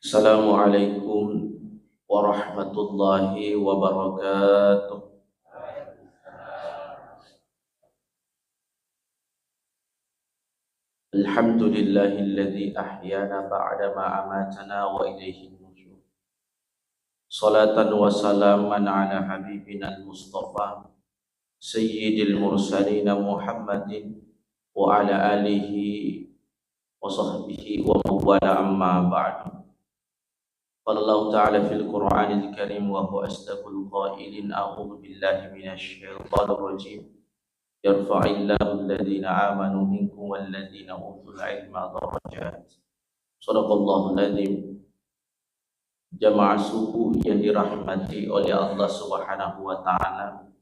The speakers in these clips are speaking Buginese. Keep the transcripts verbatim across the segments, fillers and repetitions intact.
Assalamualaikum warahmatullahi wabarakatuh. Alhamdulillahilladzi ahyana ba'da ma amatana wa ilaihin nusyur. Salatan wa salaman ala habibina al-Mustafa sayyidil mursalina Muhammadin wa ala alihi wa sahbihi wa mawwala, amma ba'du. Qala Allahu ta'ala fil Qur'anil Karim wa huwa asdaqul qailin, a'udzu billahi minasy syaithanir rajim. Yarfa'illahu alladhina amanu minkum walladhina utul ilma darajat. Sadaqallahul adzim. Jamaah subuh yang dirahmati oleh Allah Subhanahu wa Ta'ala,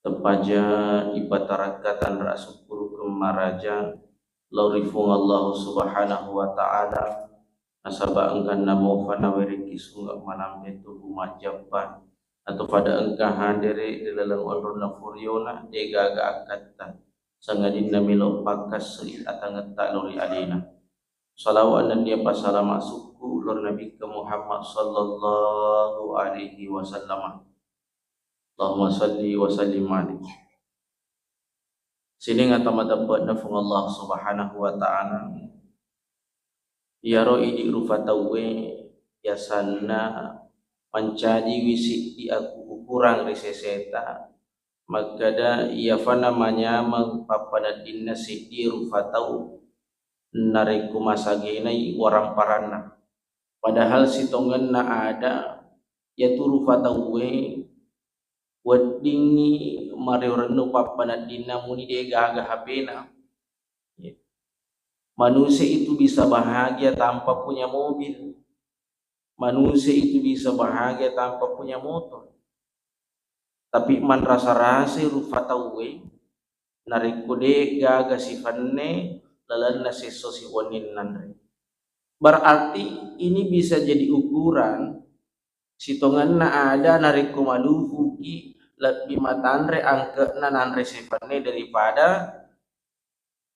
tepaja ipatarakka tanra sukkuru kemmaraja lao ri Fuang Allah Subhanahu wa Ta'ala, nasaba engka namo fanawerekki sunge manampe tubu majjappa, atau pada engka hadere ri laleng onronna furiona, degaga akkatta, sangadinna melo pakkasri atangetta lao ri alena. Salawat nennia pasalama sukku lao ri Nabikka Muhammad sallallahu alaihi wasallam. Allahumma salli wa sallim alaihi. Sining ata matebbe'na Fuang Allah Subhanahu wa Ta'ala, iyaro idi rufa tauwe yasanna mancajiwi siddi aku ukurang ri seseta, makkeda iyafana manyameng pappaneddinna siddi rufa tau narekko masagenai waramparanna. Padahal sitongenna ada, iyatu rufa tauwe weddingngi mario rennu pappaneddinna muni degaga H P-na. Manusia itu bisa bahagia tanpa punya mobil. Manusia itu bisa bahagia tanpa punya motor. Tapi manrasa-rasai rufa tauwe narekko degaga sifanne lalenna sesso siwenni nanre. Berarti ini bisa jadi ukuran sitongenna ada narekko malufuki lebbi matanre angke'na nanre sifanne daripada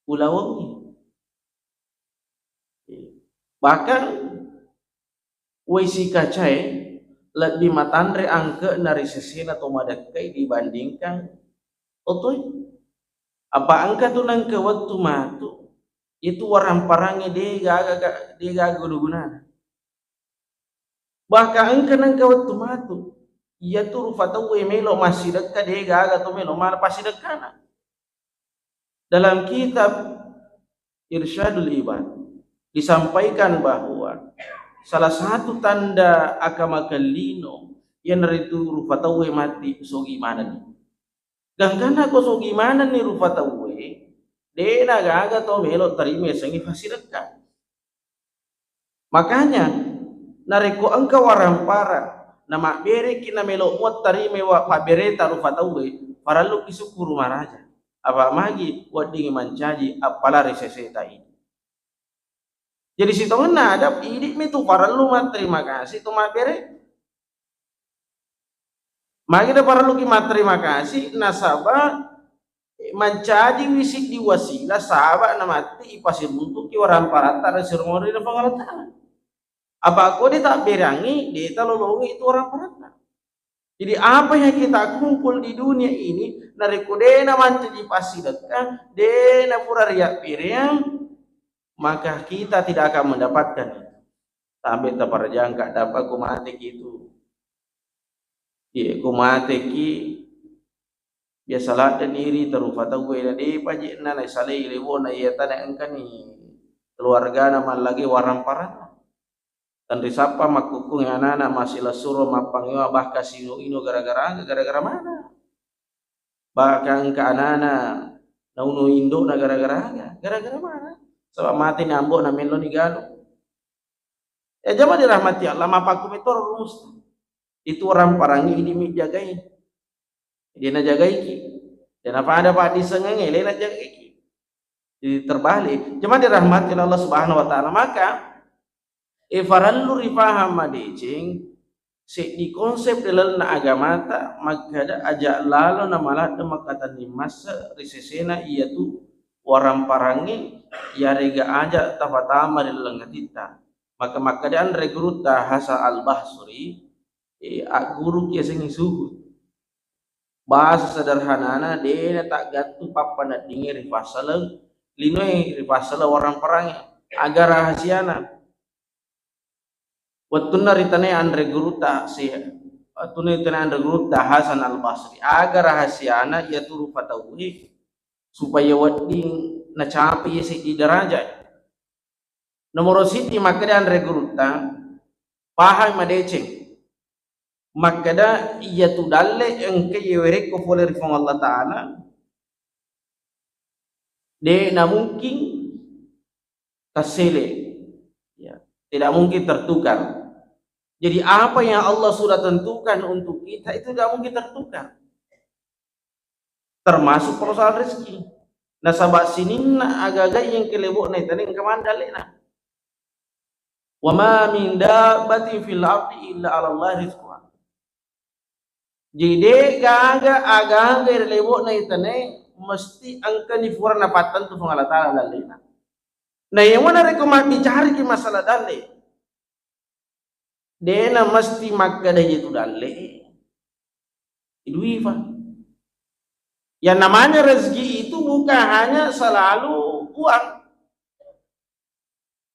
ulawengngi. Bahkan wai sikacae lebbi matanre angke'na ri sesena to madekkai dibandingkan otoe. Apa engka tu nengka wettu matu, itu waramparangnge degaga, degaga guna-gunana. Bahkan engka nengka wettu matu, iyatu rufa tauwe melo massidekka degaga to melo mana passidekkana. Dalam kitab Irsyadul Ibad disampaikan bahwa salah satu tanda akamakelino iyanaritu rufa tauwe matti sogi manenni. Gangkanna ko sogi manenni rufa tauwe, de' nagaga to melo tarima yasengnge fassidekka. Makanya, narekko engka waramparang, namabbereki namelo muattarima wa-, pabbereta rufa tauwe, parelluki sukkuru maraja. Apa magi weddingngi mancaji appala ri seseta idi. Jadi sitongenna ada idi'mi tu parellu matterima kasih tu mabbere. Magi de' parelluki matterima kasih, nasaba mancajiwi siddi wasilah saba namatti ipasiruntuki waramparatta ri sirumorina Puang Allah Ta'ala. Apa ko de' tabberangngi, de' talolongi itu waramparatta. Jadi apa yang kita kumpul di dunia ini, narekko de' namancaji passidekka, de' napura riabbereang, maka kita tidak akan mendapatkan itu. Tambe taparajangka dapa ko mateki itu. Iya, ko mateki, biasa ladde' niri tarufa tauwe na de'pa je'na naisalai lewona iya tana engkani keluargana mallage waramparanna. Tenri sappa makkukkungi anana masila suro mappangewa bahkan sino-ino gara-gara aga, gara-gara mana? Bahkan engka anana nauno indo'na gara-gara aga, gara-gara mana? Saba' mateni ambo'na melloni galung. Eh, jama dirahmati Allah, mapakkumetoro rumusta. Itu waramparangngi idi' mi jagai. De' najagaiki. De' napada paddisengengnge, de' najagaiki. Jadi terbalik. Jama dirahmati Allah Subhanahu wa Ta'ala. Maka, eh, farellu rifahang madeceng, seddi konsep dalamna agamata, makkada aja' lalo namaladde' makkatenning masse' ri sesena iyatu waramparangnge, iyarega aja' tapatama ri laleng atitta. Maka makkeda anre gurutta Hasan Al-Basri, eh, agguruki yasengnge zuhud. Bahasa sederhanana, de' nataggattu pappaneddingnge ri passaleng linoe, ri passaleng warangparangnge. Aga rahasiana? Wettunna ritanai anre gurutta si, wettunna ritanai anre gurutta Hasan Al-Basri, aga rahasiana iyatu rupa tauwe supaya wedding nacapai seddi derajat? Nomoro siddi makkeda anre gurutta, pahang madeceng. Makkeda iyatu dalle engka iwerekko pole ri Puang Allah Ta'ala, de' namungkin tassele. Ya, tidak mungkin tertukar. Jadi apa yang Allah sudah tentukan untuk kita itu tidak mungkin tertukar. Termasuk persoalan rezeki. Nasaba sininna aga-aga yang kelebo'na itane engka maneng dallena. Wa ma min dabbatin fil ardi illa 'ala Allah rizquha. Jadi de' gaga aga-aga ri lebo'na itane mesti engkani pura napattentu Puang Allah Ta'ala dallena. Nah, yang mana rekko mabbicaraki masalah dalle? De'na mesti makkeda iyatu dalle. Iduifa. Yang namanya rezeki itu bukan hanya selalu uang.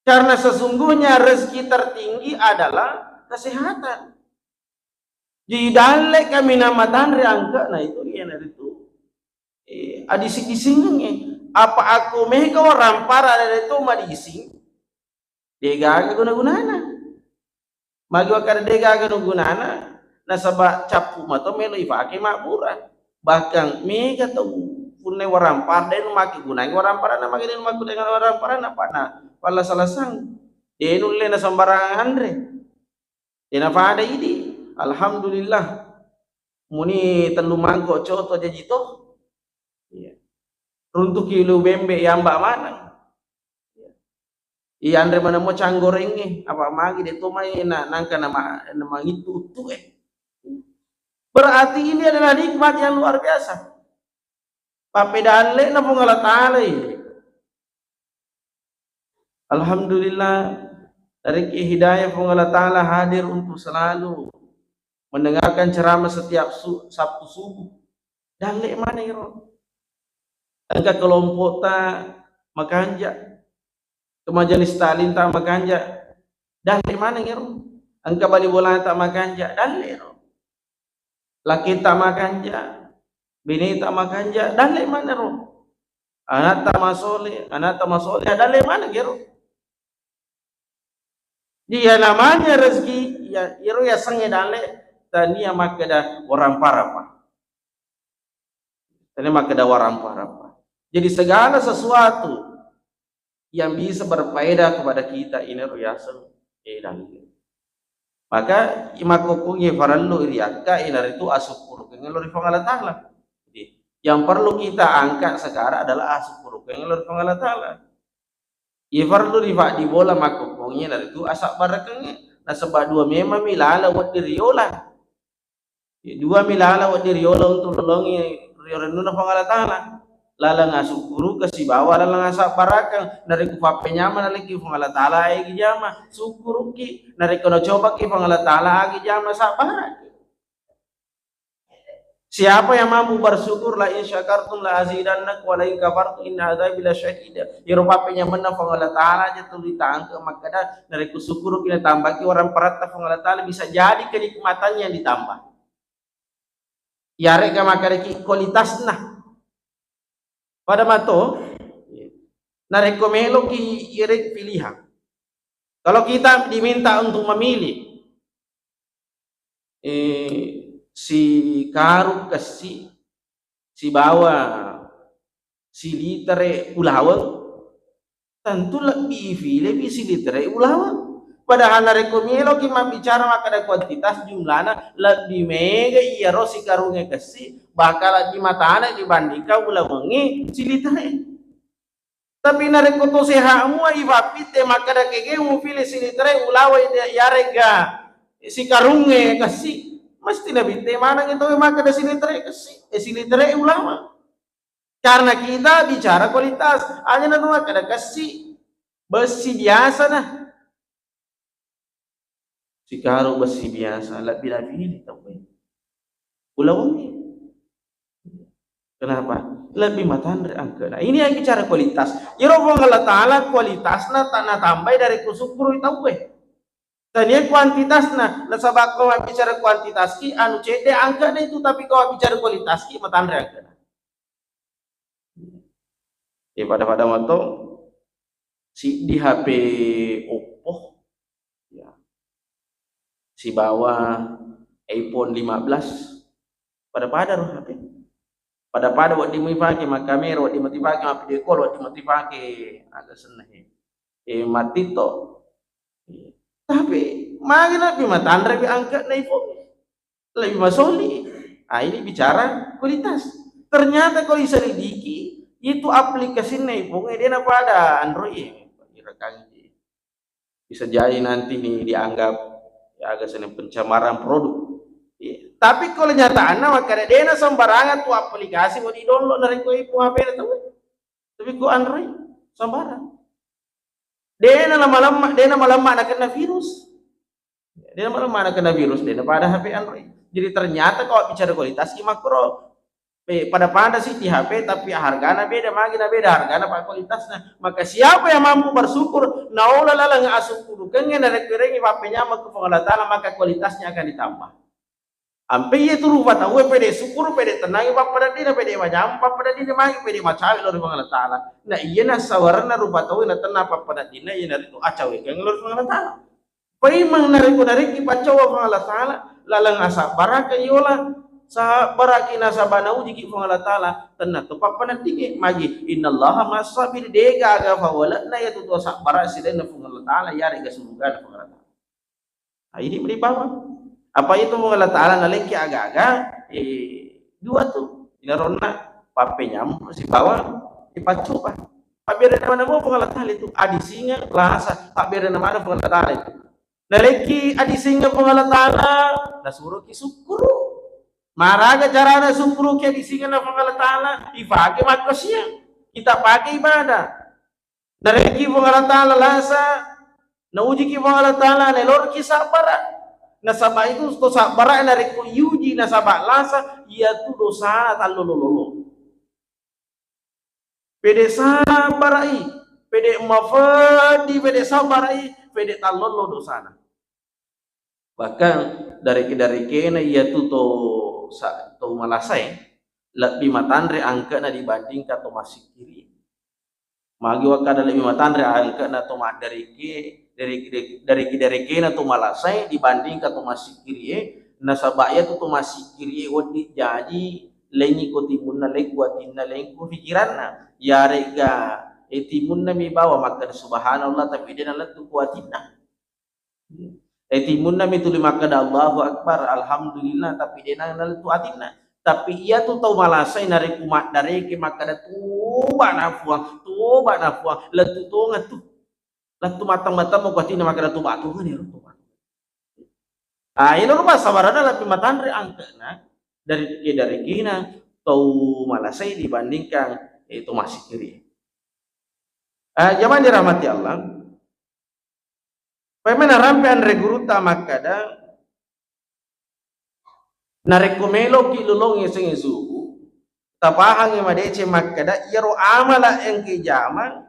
Karena sesungguhnya rezeki tertinggi adalah kesehatan. Jadi dalle kaminang matanre angkana itu, iyanaritu, eh, adising-disingengnge. Apa akko mega warampara ada itu madising? De'gaga guna-gunana. Magi wakkada de'gaga guna-gunana, nasaba cappu mato melo ifake mabbura. Bahkan mega tau punna warampara de' numake gunangi waramparanna, magi de' numake gunangi waramparanna, apa na pallasa-lasang. De' nulle nasambarang anre. De' napada idi. Alhamdulillah. Muni tellu mangko coto jaji to. Iya. Runtuki lu bembe yamba maneng. Iya, anre maneng mo canggorengnge, apa magi de' to mai na-, nangka nama-, namangittu uttu e. Berarti ini adalah nikmat yang luar biasa. Pappedalle na Puang Allah Ta'ala ini. Alhamdulillah, narekki hidayah Puang Allah Ta'ala hadir untuk selalu mendengarkan ceramah setiap su-, Sabtu subuh. Dalle maneng ro. Engka kelompokta makanja, ke majelis taklimta makanja, dalle maneng ro. Engka bali bolata makanja, dalle ro. Laketa makanja, beneta makanja, dalle maneng ro. Anatta masole, anatta masole, dalle maneng ro. Iya namanya rezeki, ya, iyaro yasengnge dalle, tania makkeda waramparapa. Tania makkeda waramparapa. Jadi segala sesuatu yang bisa berfaedah kepada kita, inaro yaseng, eh, dalle. Maka, imakkukkungngi farellu riakka, inaritu asukkurukengnge lao ri Puang Allah Ta'ala. Jadi, yang perlu kita angkat sekarang adalah asukkurukengnge lao ri Puang Allah Ta'ala. Iye farellu rifaddibola makkukkungnge naritu asabbarakeng, nasaba dua memang mi laleng wedding riola. Dua mi laleng wedding riola untuk lolongi rio rennuna Puang Allah Ta'ala. Laleng asukkuruka sibawa laleng asabbarakeng. Narekko pappenyameng nalekki Puang Allah Ta'ala agi jama, sukkuruki. Narekko nacobaki Puang Allah Ta'ala agi jama, sabbaraki. Siapa yang mampu bersyukur, la in syakartum la azidannakum wa la in kafartum inna adzabi lasyadid. Iyaro pappenyamenna Puang Allah Ta'ala aja tuli tangke makkeda, narekko sukkuruki natambaki waramparatta Puang Allah Ta'ala, bisa jadi kenikmatan yang ditambah. Yarega makkedaki kualitasna. Pada mato, narekko meloki iyarega pilihan. Kalau kita diminta untuk memilih, eh, sikarung kessi sibawa silitere ulaweng, tentu lebbi ifilepi silitere ulaweng. Padahal narekko meloki mabbicara makkeda kuantitas jumlana, lebbi mega iyaro sikarungnge kessi, bakal lebbi matana dibandingkan ulawengnge silitere. Tapi narekko to sehat mua ipappitte makkeda kege mufile silitere ulaweng iyarega sikarungnge kessi, mesti napitte manengngi tau makkeda silitere kessi, eh, silitere ulaweng. Karena kita bicara kualitas, aja na makkeda kessi, bessi biasa na. Sikaro bessi biasa, lebbi napili tauwe. Ulawengngi. Kenapa? Lebbi matanre angkena. Ini yang bicara kualitas. Iyaro Puang Allah Ta'ala kualitasna ta-, natambai dari kusukkuru tauwe. Tania kuantitasna. Nasaba ko bicara kuantitaski, anu cedde angkena itu, tapi ko bicara kualitaski, matanre angkena. Eh, pada-pada mato, siddi H P Oppo, ya, sibawa iPhone lima belas, pada-pada ro H P. Pada-pada wedding mipake makkamera, wedding mipake mapvideo call, wedding mipake aga senna he. Eh, mattiktok. Tapi magi lebbi matanre angkena iPhone. Lebih masoli. Ah, ini bicara kualitas. Ternyata kalau diselidiki, itu aplikasinya iPhone, eh, dia pada Android. Bisa jadi nanti ini dianggap ya agak seneng pencemaran produk. Iya. Tapi kalau nyataanna, maka dena sembarangan tu aplikasi mau di-download dari ku iPhone H P itu. Tapi ku Android sembarang. Dena lama-lama, dena lama-lama na kena virus. Dena lama-lama na kena virus, dena pada H P Android. Jadi ternyata kalau bicara kualitas, ki makro, eh, pada-pada sih di H P, tapi hargana beda, magi na beda hargana, pak, kualitasnya. Maka siapa yang mampu bersyukur, naola laleng asukkurukengnge, narekkuerengngi pappenyameng ke Puang Allah Ta'ala, maka kualitasnya akan ditambah. Ampe iya tu rupa tauwe pede sukkuru, pede tenangi pappedaddina, pede majama pappedaddina, magi pede macawe lao ri Puang Allah Ta'ala. Na iya nasawarenna rupa tauwe na tenna pappedaddina, iyanaritu acawekeng lao ri Puang Allah Ta'ala. Paimeng narekko narekki paccowa Puang Allah Ta'ala, laleng asabbaraka yola, sabbaraki nasaba naujiki Puang Allah Ta'ala, tenna to pappedaddinge, magi innallaha ma'as sabir, degaga fawale'na iya tu to sabbara silainna Puang Allah Ta'ala, yarega surugana Puang Allah Ta'ala. Ah, ini meni bawang. Apa itu Puang Allah Ta'ala nalengki aga-aga, eh, dua tu. Inaronna pappenyameng sibawa ipaccoba. Pabberenna mana Puang Allah Ta'ala itu adisingeng lasa. Pabberenna mana Puang Allah Ta'ala itu. Nalengki adisingeng Puang Allah Ta'ala, nasuroki sukkuru. Maraga carana sukkuruki adisingeng na Puang Allah Ta'ala, ipake makkasiang. Kita pake ibadah. Narekki Puang Allah Ta'ala lasa, naujiki Puang Allah Ta'ala, naelorki sabbara. Nasaba itu to sabbara narekko iuji nasaba lasa, iyatu dosa tallolo-lolo. Pede sabbarai, pede mafeddi, pede sabbarai, pede tallolo dosana. Bahkan dareke-darekena iyatu to sa-, to malasae lebbi matanre angke'na dibandingkan to massikkiri. Magi wakkada lebbi matanre angke'na to maddareke, dareke-, dareke-darekena to malasae dibandingkan to massikkiri e, nasaba iyatu to massikkiri e wedding jaji lengngi ko timunna, lengku atinna, lengku pikiranna. Yarega, e, timunna mi bawa makkeda subhanallah tapi de nalettu ko atinna. Eh, timunna mi tuli makkeda Allahu Akbar, Alhamdulillah, tapi de na nalettu atinna. Tapi iyatu tau malasai narekko maddareke makkeda, "Toba na Puang, toba na Puang," lettu tongeng tu. Lettu matang-matang ko atinna makkeda, "Toba tongeng ero, toba." Ah, iyaro rupa sabarana lebbi matanre angke'na dari, eh, darekena tau malasai dibandingkan, eh, tau massikkiri. Ah, jamaah dirahmati Allah. Paimeng narampe anre gurutta makkeda, narekko meloki lolong yasengnge subuh, tapahangngi madeceng makkeda iyaro amala engka ijama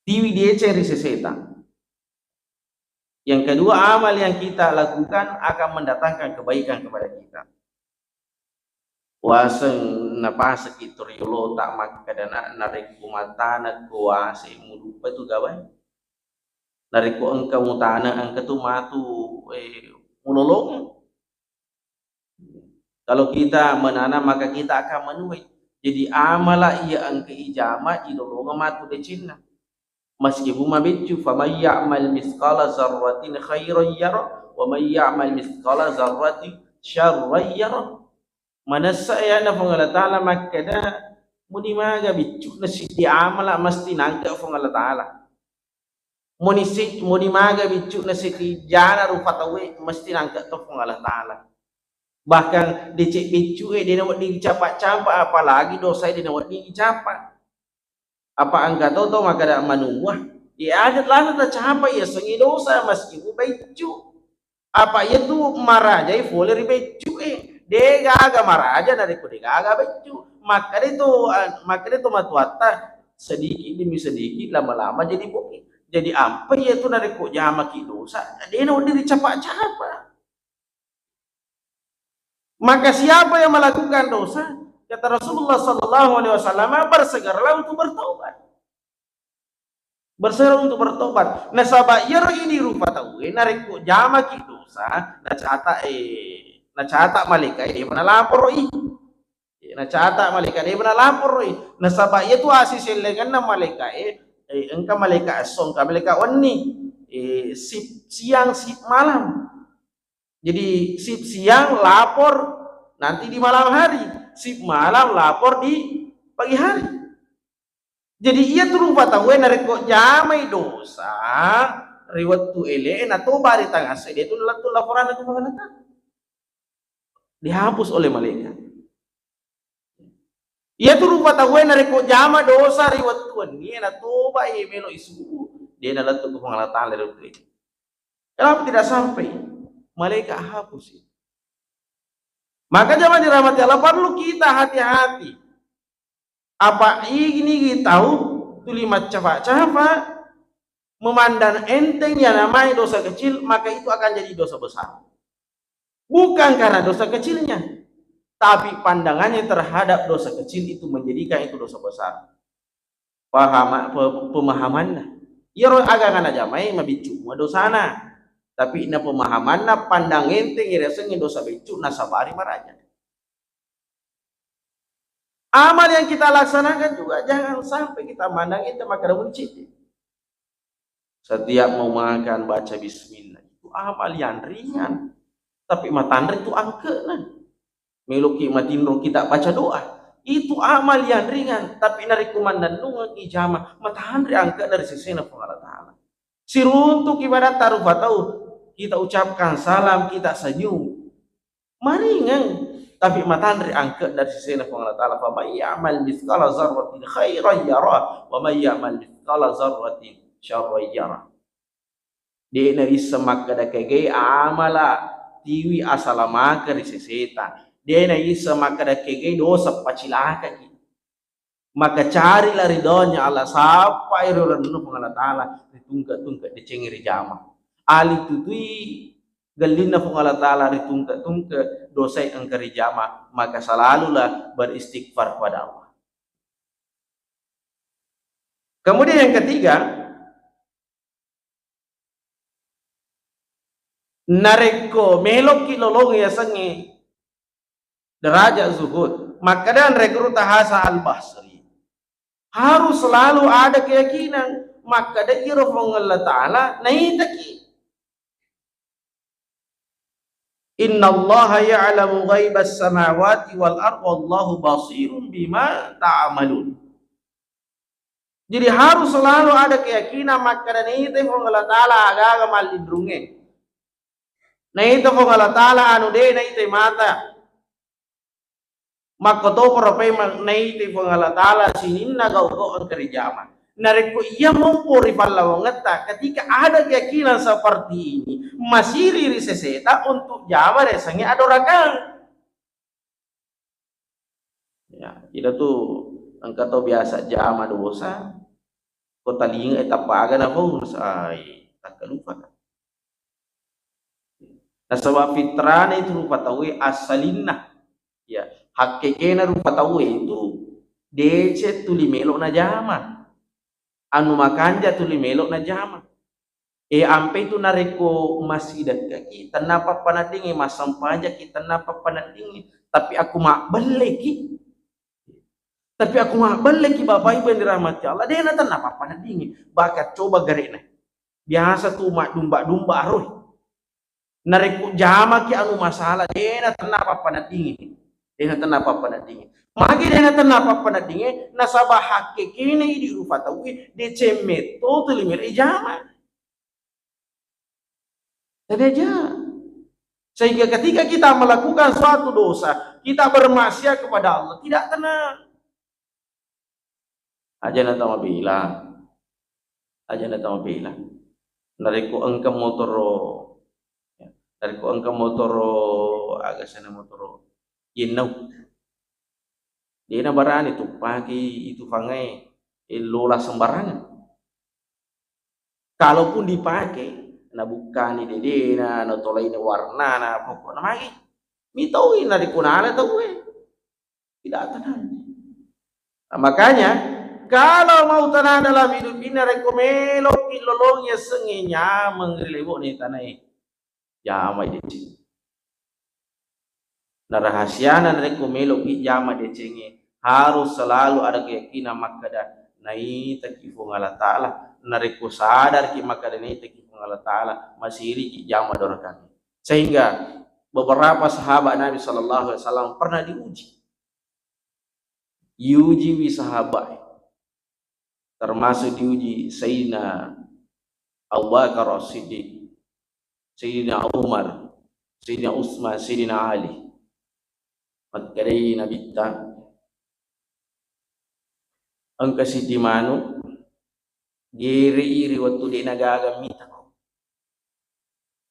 tiwi deceng ri seseta. Yang kedua, amal yang kita lakukan akan mendatangkan kebaikan kepada kita. Waseng napaseki to riolota makkeda, na, narekko matanekko wase muduppa tu gawai. Narekko engka mutaneng, engka tu matu, eh, mulolongeng. Kalau kita menanam, maka kita akan menuai. Jadi amala iya engka ijama ilolongeng matu decenna. Meskipun mabeccu, faman ya'mal mithqala zarratin khairan yara, wa man ya'mal mithqala zarratin syarran yara. Manessa ya na Puang Allah Ta'ala makkeda, muni maga biccu'na siddi amala mesti nangke Puang Allah Ta'ala. Muni si-, muni maga biccu'na siddi jana rupa tauwe mesti nangke to Puang Allah Ta'ala. Bahkan deceng biccu'e de nawedding dicapa-capa, apalagi dosae de nawedding dicapa. Apa engka to, to makkeda manuwa, Iya, aja lasa tacapa iya sengi dosa meskipun beccu. Apa iya tu marajai fole ri beccu e. De gaga maraja narekko de gaga beccu. Makkeda tu, ah, makkeda tu matuatta, sedikit demi sedikit, lama-lama jadi bukit. Jadi ampe iya tu narekko jamaki dosa, de na wedding dicapa-capa. Maka siapa yang melakukan dosa, kata Rasulullah sallallahu alaihi wasallam, bersegeralah untuk bertobat. Bersegera untuk bertobat. Nasaba iyaro idi rupa tauwe, narekko jamaki dosa, nacata, eh, nacata malaika e, de nalaporoi. Eh, nacata malaika e, de nalaporoi. Nasaba iya tu asi sellengenna malaika e, eh, engka malaika esso, engka malaika wenni. Eh, sip siang, sip malam. Jadi sip siang lapor nanti di malam hari, sip malam lapor di pagi hari. Jadi iya tu rupa tauwe narekko jamai dosa ri wettu ele e, natoba ri tangasse, de tu lettu laporanna tu Puang Allah Taala. Dihapus oleh malaikat. Iya tu rupa tauwe narekko jama dosa ri wettu wenni e, natoba e, melo isubu, de nalettu ku Puang Allah Taala ri wettu e. Kenapa tidak sampai? Malaikat hapus itu. Maka jamaah dirahmati Allah, perlu kita hati-hati. Apa igi-igi tau tuli maccafa-cafa, memandang enteng yang namanya dosa kecil, maka itu akan jadi dosa besar. Bukan karena dosa kecilnya, tapi pandangannya terhadap dosa kecil itu menjadikan itu dosa besar. Pahama-, pe-, pemahamanna. Iyaro aga najamai mabiccu mua dosana. Tapi na pemahamanna, pandang enteng riasengnge dosa beccu, nasabari maraja. Amal yang kita laksanakan juga jangan sampai kita mandang enteng, makkeda muni cedde. Setiap mau makan baca bismillah. Itu amal yang ringan. Tapi matanre tu angke'na. Meloki matinro kita baca doa. Itu amal yang ringan. Tapi narekko mannennungeng ijama, matanre angke'na ri sesena Puang Allah Taala. Siruntuk ibadatta rupa tau, kita ucapkan salam, kita senyum. Maringeng, tapi matanre angke'na ri sesena Puang Allah Taala. Fa may ya'mal mithqala dzarratin khairan yarah, wa may ya'mal mithqala dzarratin syarran yarah. De naisseng makkeda kegai amala tiwi asalamakeng ri seseta. De naisseng makkeda kegai dosa pacilakaki. Maka carilah ridhonya Allah, sappai ri rennu Puang Allah Taala, ritungke-tungke decengngi rijama. Ali tutui gellinna Puang Allah Taala, ritungke-tungke dosai engka rijama, maka selalulah beristighfar kepada Allah. Kemudian yang ketiga, narekko melokki lolong yasengnge derajat zuhud, makkeda Anre Gurutta Hasan Al-Basri, harus selalu ada keyakinan makkeda iro Puang Allah Taala naitaki. Innallaha ya'lamu ghaibas samawati wal ard wallahu basirun bima ta'malun. Jadi harus selalu ada keyakinan makkeda naitai Puang Allah Taala agaga mallinrungnge. Naita Puang Allah Taala anu de naitai mata. Makkotoparo paimeng naitai Puang Allah Taala sininna gau-gau engka rijama. Narekko iya mompo ri pallawangetta, ketika ada keyakinan seperti ini, masiri ri seseta untuk jama riasengnge adorakang. Ya, ida tu engka to biasa jama dosa, ko talinga e tappa aga napau, sai takkalupa. Nasaba fitrana itu rupa tauwe assalinna. Ya, hakkekena rupa tauwe itu deceng tuli melo najama. Anu makanja tuli melo najama. E, ampe tu narekko masidekkaki, tenna pappaneddingi, massempajaki, tenna pappaneddingi, tapi aku mabbelleki. Tapi aku mabbelleki, Bapak Ibu yang dirahmati Allah, dena tenna pappaneddingi. Bahkan coba garena. Biasa tu maddumba-dumba aroi. Narekko jamaki anu masalah, dena tenna pappaneddingi. Dena tenna pappaneddingi. Magi dena tenna pappaneddingi, nasaba hakkekena idi rupa tauwe, deceng metto tuli melo ijama. Tadi aja. Sehingga ketika kita melakukan suatu dosa, kita bermaksiat kepada Allah, tidak tenang. Aja na tau mabela. Aja na tama pela. Narekko engka motoro, ya, narekko engka motoro, aga sana motoro, yennau. Dena barani tuppaki itu fangai, eh, lola sembarangan. Kalaupun dipakai, nabukkani dedena, natolaini warnana, pokokna magi. Mitoi narekko nala tauwe. Tidak tenang. Nah, makanya kalau mau tenang dalam hidup ini, narekko meloki lolongi yasengnge nyameng ri lebo'na tanae, jamai deceng. Nah, rahasiana narekko meloki jama decengnge, harus selalu ada keyakinan makkeda naitaki Puang Allah Ta'ala. Narekko sadarki makkeda naitaki Puang Allah Ta'ala, masiriki jama dorakangnge. Sehingga beberapa sahabat Nabi Sallallahu Alaihi Wasallam pernah diuji. Diujiwi sahabat, termasuk diuji Sayyidina Abu Bakar As-Siddiq, Sayyidina Umar, Sayyidina Utsman, Sayyidina Ali. Makkedai Nabitta, engka siddi manu, gerei ri wettu de'na gaga mitako.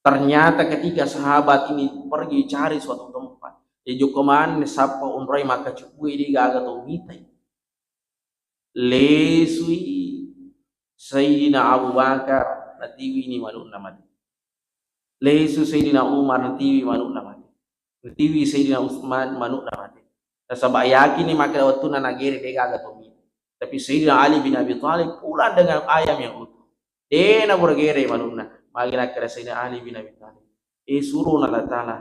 Ternyata ketika sahabat ini pergi cari suatu tempat, ya jokka manenni sappa onroi makkacubbue, de gaga tau mitai. Lesui Sayyidina Abu Bakar, natiwini manu'na mate. Lesu Sayyidina Umar, natiwi manu'na mate. Natiwi Sayyidina Utsman, manu'na mate. Nasaba yakinni makkeda wettunna nagere de gaga tau mitai. Tapi Sayyidina Ali bin Abi Thalib pulang dengan ayam yang utuh. De naburagere manu'na. Magi nakkeda Sayyidina Ali bin Abi Thalib, eh, surona Allah Ta'ala,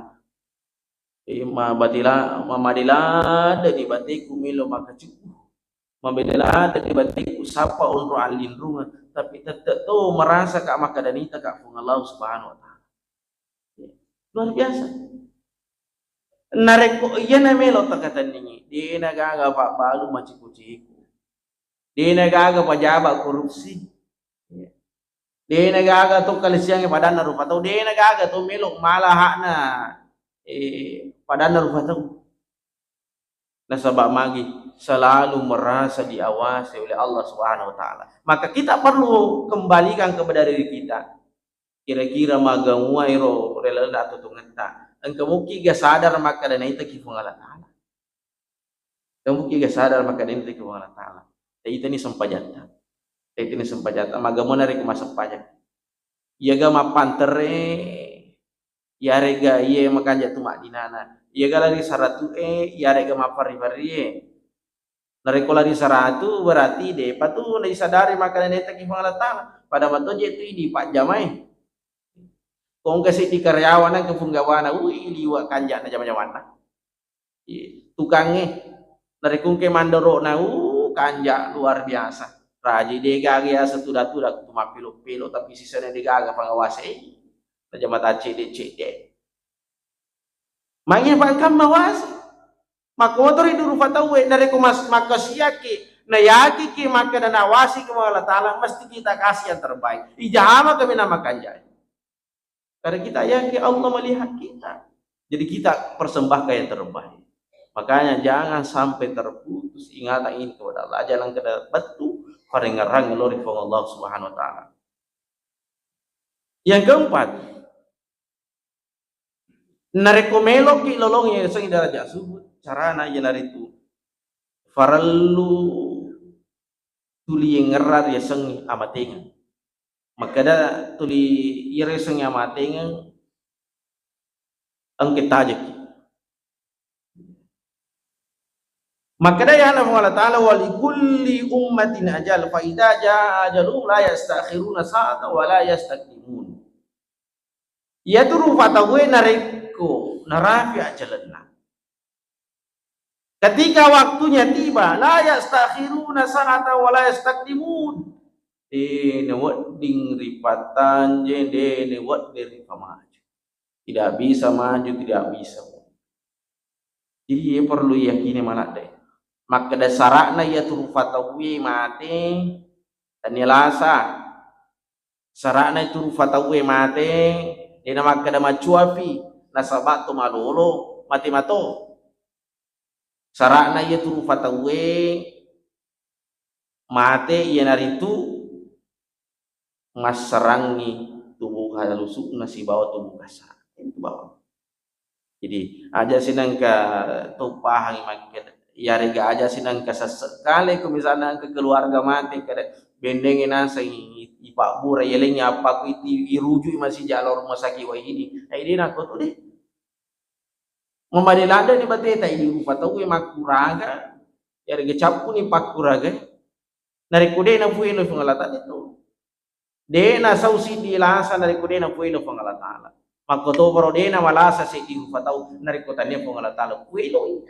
eh, mabatila-, mamade ladde'ni bateku melo makkacubbu. Mabeda ladde'ni bateku sappa onro allinrungang, tapi tette to merasa ka makkeda naitaka Puang Allah Subhanahu wa Ta'ala. Luar biasa. Narekko iyana melo takatenningi, dena gaga pabbalu maciku-ciku. Dena gaga pajaba korupsi. Dena gaga to kalesiangnge padanna rupa tau, dena gaga to melo mala hakna, eh, padanna rupa tau. Nasaba magi, selalu merasa diawasi oleh Allah Subhanahu wa Ta'ala. Maka kita perlu kembalikan kepada diri kita. Kira-kira maga mua ero ri lalenna atuotongetta. Engka mukiga sadar makkeda naitaki Puang Allah Ta'ala. Engka mukiga sadar makkeda naitaki Puang Allah Ta'ala. Taitani sempajatta. Taitani sempajatta. Maga mua narekko massempajang. Iyaga mappantere, iyaré'ga iye makanja tu maddinana. Iyaga lari saratu'é, iyaré'ga mapparri-parrié. Narékko lari saratu, berarti dé'pa tu naisadari makkeda naitaki Puang Allah Ta'ala. Pada mato je tu idi pajjamai. Ko engka seddi karyawan engka punggawana, ui, liwa' kanja'na jama-jamanna. Iya, tukangngé. Narékko engka mandoro'na, uh, kanja' luar biasa. Raji, dé'gaga yaseng tuda-tuda, tu mappélo-pélo, tapi sisenna dé'gaga pangawasé. Najama taccédé-cédé. Magi pa engka mawasi. Makkotori duru fataué, narékko mas-, makkasiaki, nayakiki makkeda nawasiki Puang Allah Ta'ala, mesti kita kasih yang terbaik. Ijama kami nama kanjai. Karena kita yakin Allah melihat kita. Jadi kita persembahkan yang terbaik. Makanya jangan sampai terputus ingatan ini kepada Allah. Aja' nengka bettu parengngerang lao ri Puang Allah Subhanahu wa Ta'ala. Yang keempat, narékko méloki lolong yasengnge daraja suhud, carana iyanaritu farellu tuli yengngerra riasengnge amatengeng. Makkeda tuli iyaro yasengnge amatengeng engka tajekki. Makkeda iyana Puang Allah Ta'ala, "Wa li kulli ummatin ajal, fa idza jaa ajaluhum la yastakhiruna sa'atan wa la yastaqdimun." Iyatu rupa tauwé narékko narapi ajalenna, ketika waktunya tiba, la yastakhiruna sa'atan wa la yastaqdimun. Dé' nawedding ripattanjé, dé' nawedding ripamaju. Tidak bisa maju, tidak bisa mundur. Jadi, iye perlu yakini maladde. Makkeda sara'na iyatu rupa tauwé maté, tania lasa. Sara'na itu rupa tauwé maté, dé' namakkeda macuapi, nasaba to malolo, maté mato. Sara'na iyatu rupa tauwé maté, iyanaritu massarangngi tubuh halusu'na sibawa tubuh kasara. Itu bawang. Jadi, aja sinangka to pahangi makkeda, iyarega aja sinangka sesse kale ko misalna engka keluarga mate, kada bendengngi naseng i-, ipabbura, yelengngi appaku iti, iruju masija lao rumah sakit wahidi. Ai de nako tu de. Mamade ladde ni bateta idi rupa tauwe makkuraga, iyarega cappuni pakkuraga. Narekko de nafuelo Puang Allah Taala tu. De nasau siddi lasa narekko de nafuelo Puang Allah Taala. Makkotoparo de namalasa seddi rupa tau narekko tania Puang Allah Taala fueloi.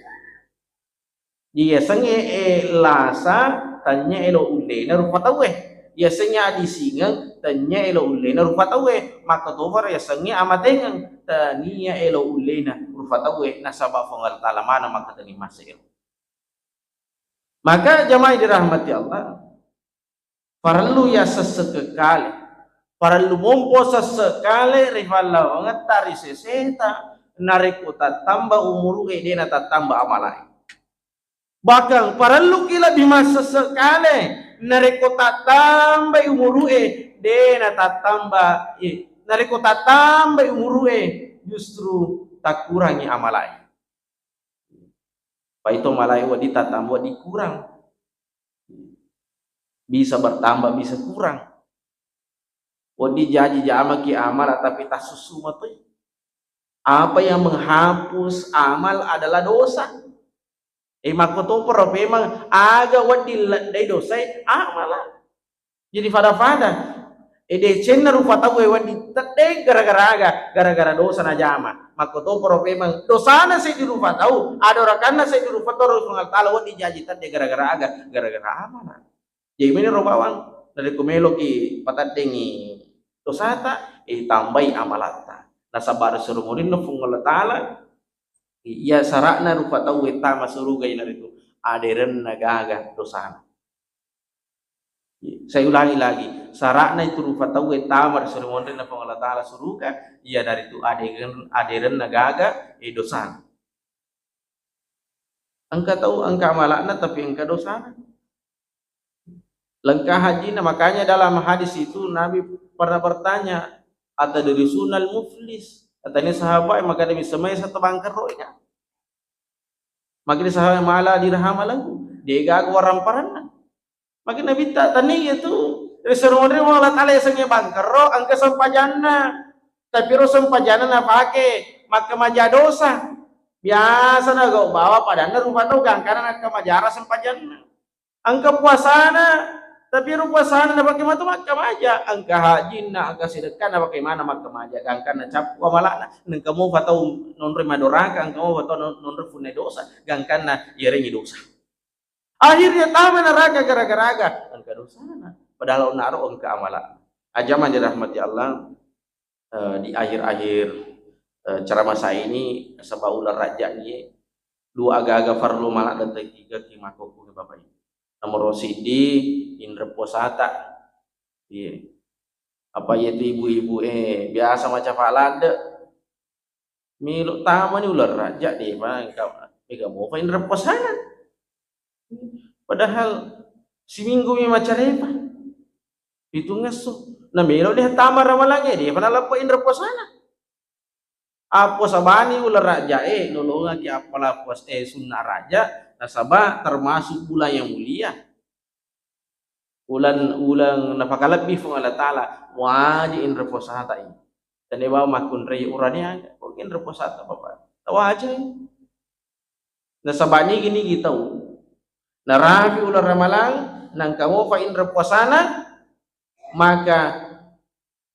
Yasengnge, eh, lasa, tania elo ullena rupa tauwe. Yasengnge adisingeng, tania elo ullena rupa tauwe. Makkotoparo yasengnge amatengeng, tania elo ullena rupa tauwe, nasaba Puang Allah Taala maneng makkateni masse elo. Maka jamaah dirahmati Allah, parellu yassesse kale, parellu mompo sesse kale ri pallawangetta, ri seseta, narekko tattamba umuru'e, de natattamba amalae. Bahkan parelluki lebbi massesse kale, narekko tattambai umuru'e, de natattamba, eh, narekko tattambai umuru'e, justru takkurangi amalae. Paito malae wedding tattamba, wedding kurang. Bisa bertambah, bisa kurang. Wedding jaji jamaki amala tapi tassusu matoi. Apa yang menghapus amal adalah dosa. Eh, makkotoparo memang aga wedding leddai dosae amala. Jadi pada-pada. Eh, decenna rupa tauwe wedding teddeng gara-gara aga, gara-gara dosa najama. Makkotoparo memang dosana seddi rupa tau, adorakanna seddi rupa tau ri Puang Allah Taala wedding jaji teddeng gara-gara aga, gara-gara amala. Jadi meniro bawang, narekko meloki pateddengi dosata, eh, tambai amalatta. Nasaba ri suro murinna Puang Allah Taala, iya sara'na rupa tauwe tama suruga iyanaritu aderenna gaga dosana. Saya ulangi lagi, sara'na itu rupa tauwe tama ri suro murinna Puang Allah Taala suruga, iyanaritu aderen-, aderenna gaga, eh, dosana. Engka tau, engka amala'na, tapi engka dosana. Lengka hajina, makanya dalam hadis itu Nabi pernah bertanya, "Atadrusunal muflis?" Katanya sahabat, maka Nabi semai satu bangkerro ya. Maka sahabat, "Ma la dirhama lahu." Degaga waramparanna. Maka Nabitta tania tu, ri suro murinna Allah Taala yasengnge bangkerro, engka sempajanna. Tapi ro sempajanna napake makkamaja dosa. Biasa nagau bawa padanna rupa tau gangkana nakkamajara sempajanna. Engka puasana, tapi ro puasana napake matu makkamaja. Engka hajinna, engka sedekkanna, bagaimana makkamaja? Gangkanna cappu amala'na. Engka mopa tau nonroi madoraka, engka mopa tau non-, nonroi punna dosa. Gangkanna iyarengngi dosa. Akhirnya tama neraka gara-gara aga, engka dosana. Padahal onnaro engka amala. Ajama dirahmati Allah, eh, di akhir-akhir, eh, ceramah saya ini, sebab uleng rajja ni, dua aga-aga farlu mala dan tiga ki makokku ke Bapak Ibu. Nomor siddi, inre puasata. Iya. Apa iya tu ibu-ibu, eh, biasa maca falade. Melo tamani uleng rajja, depa engka, mega mopa inre puasana. Padahal siminggu mi macarepa. Pitungngesso. Na melo de tama ramalangnge, depa naleppo inre puasana. Appo sabani uleng rajjae, lolongaki appala puas-, eh, sunna raja, nasaba termasuk bulan yang mulia. Uleng, uleng napakalebbi Puang Allah Taala, wajib inre puasata ini. Tania bawang makkunrai urane aga, kok inre puasata Bapak? Tawajai. Nasaba nigi-nigi tau narapi uleng ramalang, nangka mopa inre puasana, maka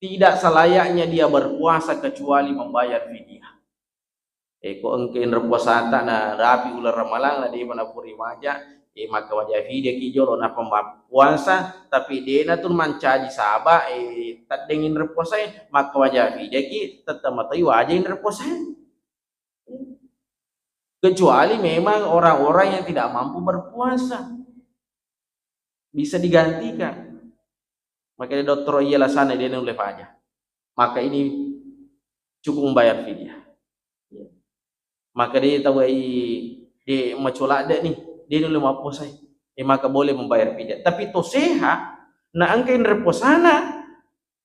tidak selayaknya dia berpuasa kecuali membayar fidyah. Eh, ko engka inre puasata narapi uleng ramalang, na depa napuri maja, eh, makkamaja fidyah ki jolo nappa mappuasa, tapi dena tu mancaji saba, eh, teddeng inre puasae, makkamaja fidyah ki, tette matoi waja inre puasae. Kecuali memang orang-orang yang tidak mampu berpuasa. Bisa digantikan. Maka dokter, iya lasana, de nulle paja. Maka ini cukup membayar fidyah. Maka de tawai de macola de ni, de nulle mappuasai. Eh, maka boleh membayar fidyah. Tapi to sehat, na engka inre puasana,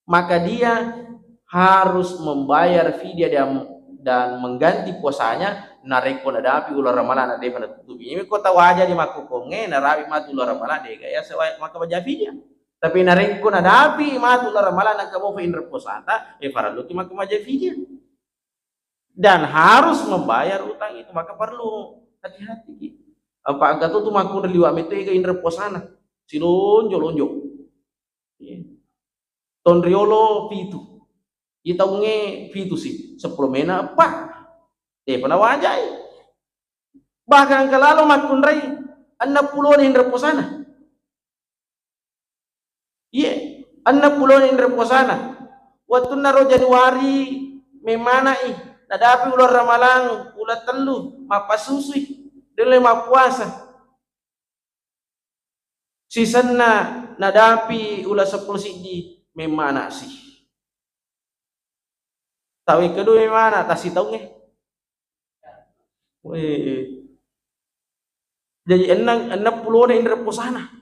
maka dia harus membayar fidyah dan, dan mengganti puasanya narekko nadapi uleng Ramalang na de'pa natutupi. Ini ko tau aja di makkokkongnge narapi matu uleng Ramalang, de'ga ya sewa maka baja fidyah. Tapi narekko nadapi matu uleng Ramalang nengka mopa inre puasata, eh, farelluki maka baja fidyah. Dan harus membayar utang itu, maka perlu hati-hati ki. Apa engka tu, tu makkunrai liwa' metto ega inre puasana. Silonjo-lonjo. Iya. Tonriolo pitu. Itaungnge pitu si, seppulo mena eppa. Eh, pernah wajai. Bahkan engka lalo makkunrai enneng pulona inre puasana. Iye, enneng pulona inre puasana. Wettunna ro Januari memmana'i, nadapi uleng Ramalang uleng tellu, mappasusui, delle mappuasa. Sisenna nadapi uleng seppulo siddi, memmanasi. Tawe kedua mana tasitaungnge. Weh. Jadi enneng, enneng pulona inre puasana.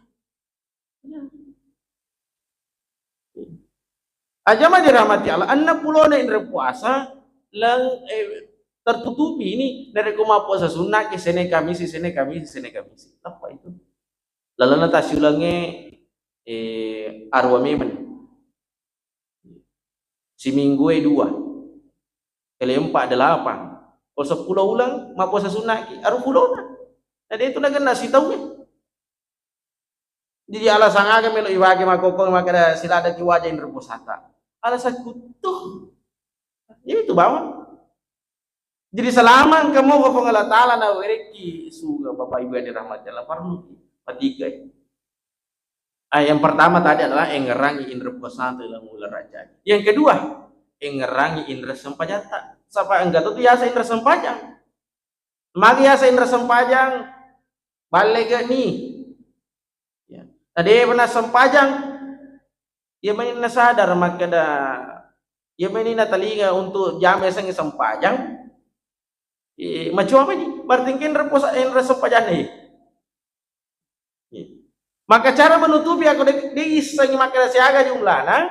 Aja ma dirahmati Allah, enneng pulona inre puasa, leng, eh, tertutupi ini, narekko mappuasa sunna ke Senin Kamisi, Senin Kamisi, Senin Kamisi. Apa itu? Lalenna tasiulengnge, eh, aruwa memeng. Siminggu e dua, kali empat delapan. Ko seppulo uleng mappuasa sunna ki, aru pulona. Na de' tu nagenna sitaungnge. Jadi alasan aga melo iwage makkokko makkeda siladaki waja inre puasata? Alasan kuttu. Jadi itu bawang. Jadi selama engka mopa Puang Allah Taala nawerekki suga, Bapak Ibu yang dirahmati Allah, parelluki patigai. Ah, yang pertama tadi adalah engngerangi inre puasata ri uleng Rajab. Yang kedua, engngerangi inre sempajatta. Saba engka tu biasa inre sempajang. Magi biasa inre sempajang, balle gani. Ya. Tadi pernah sempajang, iya mani nasadar makkeda, iya mani natalinga untuk jama yasengnge sempajang, eh, macoa mani, berarti engka inre puasa, inre sempajanna, eh. Eh. Maka cara menutupi, ako de', de' issengngi makkeda siaga jumlana,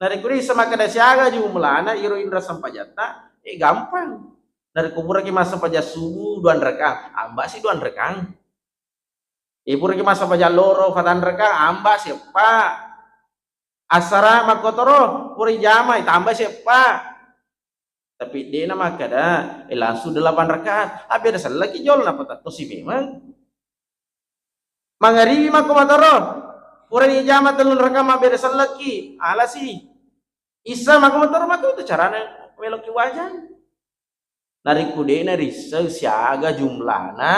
narekko de' isseng makkeda siaga jumlana iro inre sempajatta, eh, gampang. Narekko puraki massempajang subuh dua rakaat, amba si dua rakaat. Eh, puraki massempajang loro, fatanreka, amba seppa. Asara makkotoro, pura ijama, itamba seppa. Tapi de'na makkeda, eh, langsung delapan rakaat. Abbeda sellaki jol, napatattosi memang. Mangaribi makko matoro, purani ijama tellung rakaat, mabbeda sellaki, alasi. Isa makko matoro, maka itu carana meloki wajang. Narekko de'na risseng siaga jumlana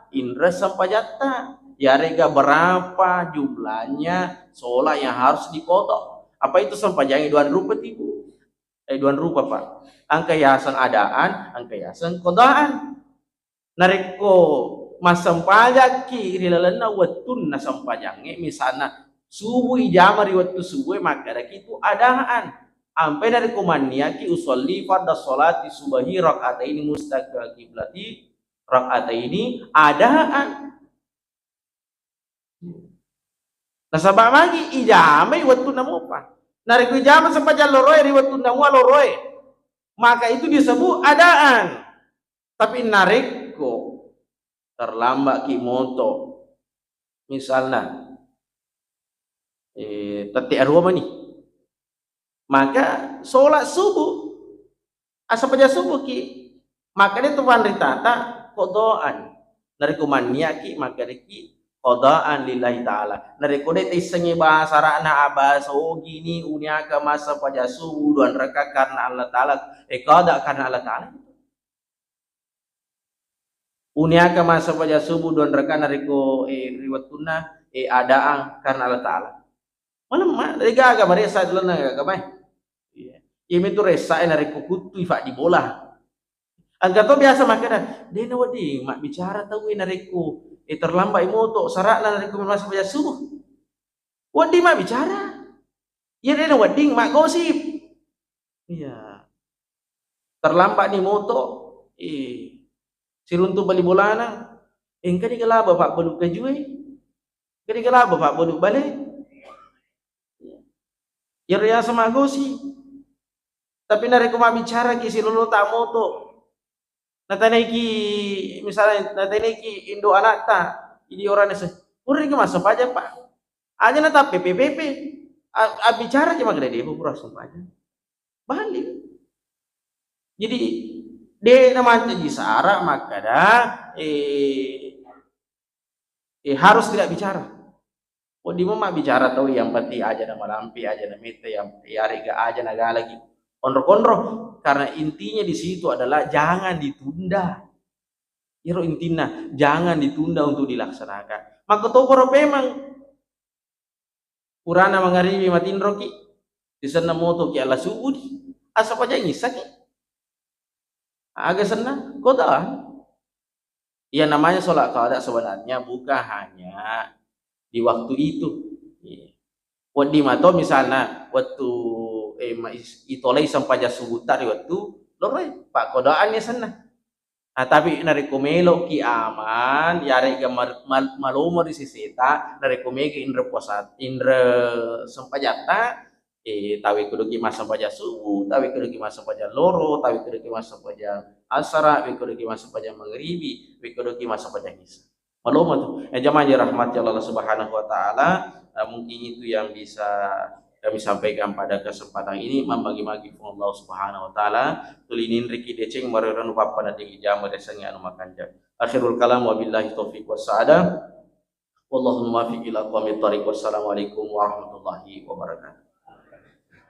inre sempajatta, yarega berapa jumlahnya sholat yang harus diqadha. Apa itu sempajangnge dua rupa tipu? Eh, dua rupa, Pak. Engka yaseng adaan, engka yaseng qadaan. Narekko massempajakki ri lalenna wettunna sempajangnge, misalna subuh ijama ri wettu subuh e, makkedaki tu adaan. Ampai narekko manniaki usolli fardhu sholati subahi rak'ataini mustaqbil kiblati rak'ataini adaan. Nasaba magi ijamai wettunna mopa. Narekko ijama sempajang loroe ri wettunna mua loroe, maka itu disebut adaan. Tapi narekko terlambat ki moto, misalna, eh, tette arua mani, maka sholat subuh, asal paja subuh ki, maka de tu panritata kodoan. Narekko manniaki, maka deki kodoan lillahi ta'ala. Narekko de taissengi bahasa ara'na, abahasa ogini uniaka masa paja subuh dua rakaat karena Allah Ta'ala, eh, koda karena Allah Ta'ala. Uniaka masa paja subuh dua rakaat narekko, eh, ri wettunna, eh, adaang karena Allah Ta'ala. Malemma, degaga maressa lalenna agama e. Iya. Iya mitu ressa e narekko kuttui faddi bola. Engka to biasa makkeda, de nawedding mabbicara tau e narekko, eh, terlambat i moto, sara'na narekko masa paja subuh. Wedding mabbicara. Iya de nawedding maggosip. Iya. Terlambat ni moto, eh, siruntu bali bolana, eh, engka ni galaba pabbalu kajue, engka ni galaba pabbalu bale. Iyaro yaseng maggosi. Tapi narekko mabbicaraki silolota moto, natanaiki, misalnya natanaiki indo anakta, idi orane se, puraki massempajang, Pak. Aja natappe pepe-pepe. A-, abbicara je makkeda, "De'pa pura sempajang." Balik. Jadi, de' namancaji sara makkeda, eh, eh, harus tidak bicara. Wedding memang bicara tau, yang penting aja na malampe, aja na mette, yang, yarega aja na galaki onro-konro. Karena intinya di situ adalah jangan ditunda. Iyaro intinna, jangan ditunda untuk dilaksanakan. Makkotoparo memang purana mangaribi matinroki, sisenna motoki alla subuh di, asapajang isaki. Aga senna? Qadaan. Yang namanya sholat qada sebenarnya bukan hanya di waktu itu. Iya. Wedding mato misalna wettu, eh, ma-, is-, itolai sempajang subuhta ri wettu loroi, paqqadaan ya senna. Nah, tapi narekko meloki aman, yarega mar-, mal-, malomo ri seseta, narekko mega inre puasa, inre sempajatta, eh, tawekko doki massempajang subuh, tawekko doki massempajang loro, tawekko doki massempajang asara, wekko doki massempajang mangribi, wekko doki massempajang isya. Malomo tu. Eh, jamaah yang dirahmati Allah Subhanahu wa Ta'ala, eh, mungkin itu yang bisa kami sampaikan pada kesempatan ini. Magi-magi Puang Allah Subhanahu wa Ta'ala tuli ninriki deceng mareranu pappada digi jama desengi anu makanja. Akhirul kalam, wabillahi taufiq wassa'adah. Wallahul muwaffiq ila aqwamit thariq. Wassalamualaikum warahmatullahi wabarakatuh.